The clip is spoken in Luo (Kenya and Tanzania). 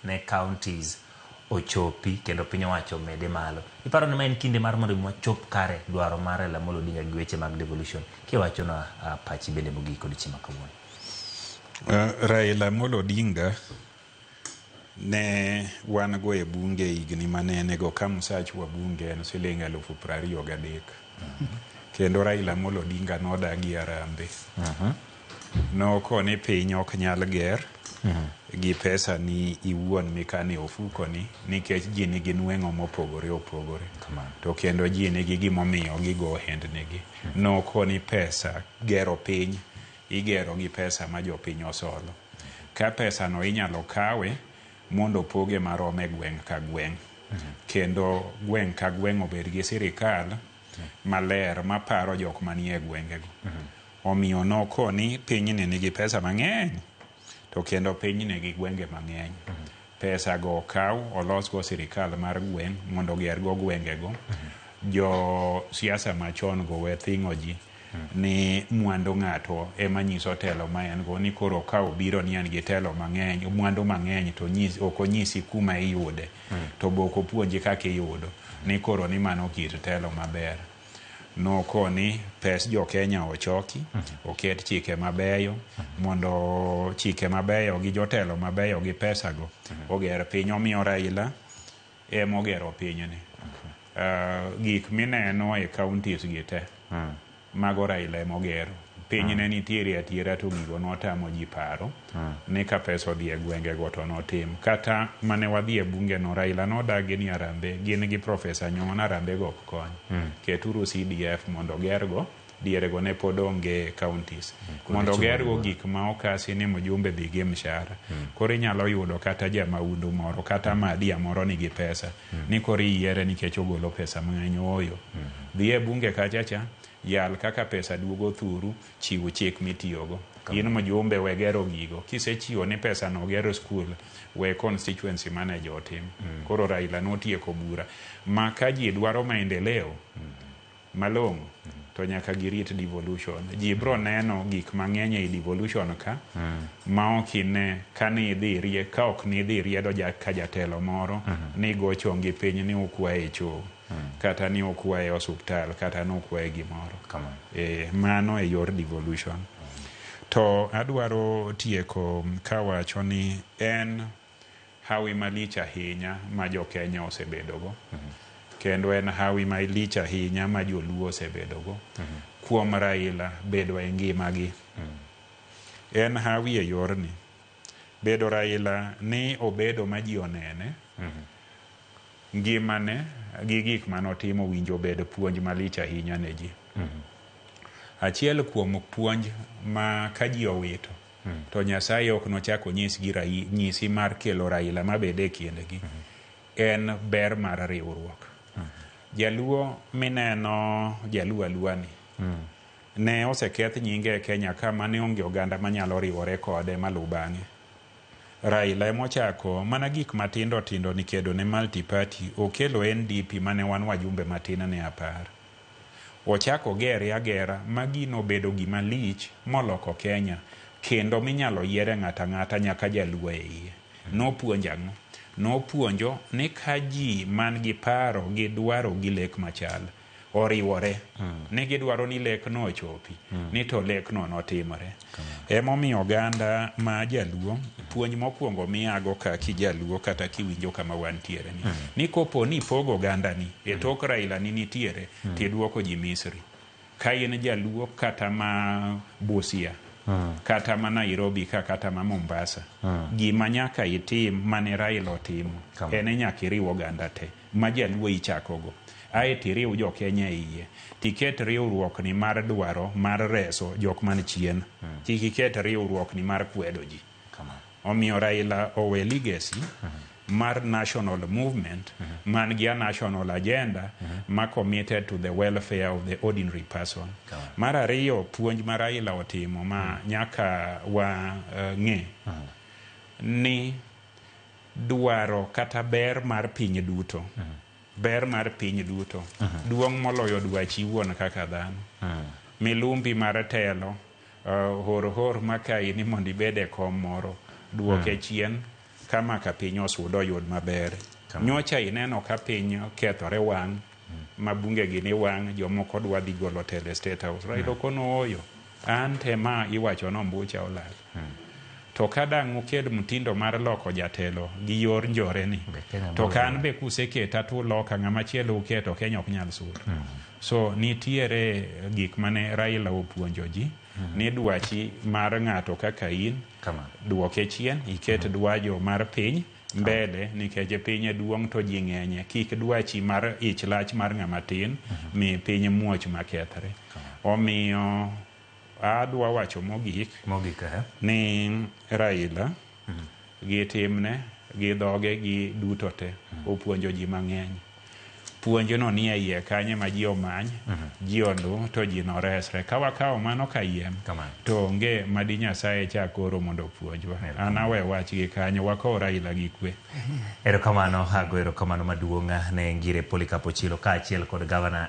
ne counties ochopi kendo piny owacho omede malo. Iparo ni ma en kinde mar mondo mi wachop kare dwaro mar Raila Amolo Odinga gi weche mag devolution? Kiwachonwa pachi bende mogik odiochieng' ma kawuono. Raila Amolo Odinga ne wan go e bunge higni manene go ka msach wabunge en siling 23,000. Kendo Raila Amolo Odinga nodagi Harambee. Noko ni piny ok nyal ger gi pesa ni iwuon mikano e ofuko ni nikech ji nigi nweng'o mopogore opogore. To kendo ji nigi gimomiyo gigo ohendnigi. Noko ni pesa gero piny igero gi pesa ma jopiny osolo. Ka pesa no inyalo kawe mondo opoge marom e gweng' ka gweng'. Kendo gweng' ka gweng' obed gi sirikal maler maparo jok manie gwengego. Omiyo noko ni pinyni nigi pesa mang'eny to kendo pinyni nigi gwenge mang'eny. Pesa go okaw olosgo sirikal mar gweng' mondo ogergo gwengego. Jo siasa machon go we thing'o ji ni mwandu ng'ato ema nyiso telo ma en go ni koro ka obiro ni en gi telo mang'eny mwandu mang'eny to ok onyisi kuma iyude to be ok opuonji kaka iyudo ni koro ni mano kit telo maber. Noko ni pes jo Kenya ochoki oket chike mabeyo mondo chike mabeyo gi jotelo mabeyo gi pesa go oger piny. Omiyo Raila emogero pinyni. Gik mineno e counties gi te mago Raila emogero. Piny ne nitiere adiera to gigo notamo ji paro ni ka pesa odhi e gwengego to notim. Kata mane wadhi e bunge no Raila nodagi ni Harambee gin gi Professor Nyong'o Harambee go ok kony. Keturu CDF mondo ogergo dierego ne pod onge counties. Mondo ogergo gik ma okasi ni mjumbe dhi gi mshahara. Koro inyalo yudo kata jamaundu moro kata madia moro nigi pesa ni koro iyiere nikech ogolo pesa mang'eny ooyo. Dhi e bunge kacha cha yal kaka pesa duogo thuru chiw chik mitiyogo. In mjumbe we gero gigo. Kisechiwo ni pesa no gero skul we constituency manager otim. Koro Raila notieko bura. Ma ka ji dwaro maendeleo malong'o to nyaka girit devolution. Ji bro neno gik mang'eny ei devolution ka ma ok ine ka ni idhi rie ka ok ni idhi riedo ka jatelo moro ni go chongi piny ni ukwaye choo kata ni ukwaye osuptal kata ni ukwaye gimoro. Mano e yor devolution. To adwaro tieko kawacho ni en hawi malich ahinya ma jo Kenya osebedogo. Kendo en hawi malich ahinya ma joluo osebedogo kuom Raila bedo e ngimagi. En hawi e yorni. Bedo Raila ni obedo ma ji onene, ngimane gi gik manotimo winjo bed puonj malich ahinya ne ji. Achiel kuom puonj ma ka ji owito to Nyasaye ok nochak onyisgi nyisi mar kelo Raila mabed e kindgi en ber mar riwruok. Jaluo mineno Jaluo alua ni ne oseketh nyinge e Kenya ka mane onge oganda manyalo riwore kode maluw bang'e. Raila emochako mana gik matindo tindo ni kedo ne multi party okelo NDP mane wan wajumbe matin ne 10. Ochako gere agera ma gino obedo gima lich moloko Kenya kendo minyalo yiere ng'ato ang'ata nyaka Jaluo e iye. Nopuonjo ang'o? Nopuonjo ni ka ji man gi paro gi dwaro gi lek machal oriwore ni gidwaro ni lek no ochopi ni to lek no notimore. Emomiyo oganda ma Jaluo puonj mokwongo miago ka kijaluo kata kiwinjo kama wantiere ni ni kopo ni ipogo oganda ni e tok Raila ni nitiere tiduoko ji Misri. Ka in Jaluo kata ma Busia kata ma Nairobi ka kata ma Mombasa gima nyaka itim mane Raila otimo en nyaka iriw oganda te ma Jaluo ichakogo. Ae tiriw jo Kenya e iye. Tiket riwruok ni mar dwaro mar reso jok man chien. Kik iket riwruok ni mar kwedo ji. Omiyo Raila owe legacy mar national movement man gi a national agenda ma committed to the welfare of the ordinary person. Mar ariyo puonj ma Raila otimo ma nyaka wa ng'e ni dwaro kata ber mar piny duto ber mar piny duto duong' moloyo dwachi iwuon kaka dhano. Milumbi mar telo hor hor makayi ni mondo ibed e kom moro duoke chien. Kama ka piny osudo oyud maber. Nyocha ineno ka piny kethore wang' ma bunge gi ni wang' jomoko dwa dhi golo telo e State House. Raila okono ooyo. An tema iwacho ni ombucha olal. To ka dang' ukel mtindo mar loko jatelo gi yor njore ni, Be Kenya to biro ka an be kuseketa tuloka ng'ama chielo uketo Kenya ok nyal sudo. So nitiere gik mane Raila opuonjo ji ni dwachi mar ng'ato kaka in Kamano. duoke chien iket dwajo mar piny mbele nikech piny duong' to ji ng'enye kik dwachi mar ich lach mar ng'ama tin mi piny muoch makethre omiyo adwa wacho mogik Mogik eh? ni Raila gi timne gi dhoge gi duto te opuonjo ji mang'eny puonjno ni e iye kanyo ma ji omany ji oluw to ji noresre ka wakawo mano kayiem Kamano. to onge madi Nyasaye chak oro mondo opuonjwa an awe wach gi kanyo wakow Raila gi kwe Erokamano, ago erokamano maduong' ne Ngire Polycarp Ochilo kaachiel kod gavana.